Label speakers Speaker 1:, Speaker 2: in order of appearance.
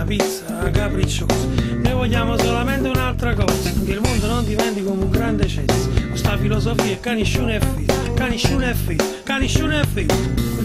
Speaker 1: Pizza, pizza, capricciosa. Noi vogliamo solamente un'altra cosa, che il mondo non diventi come un grande cesso. Con sta filosofia che nessuno è fisso, che nessuno è fisso, che nessuno è fisso.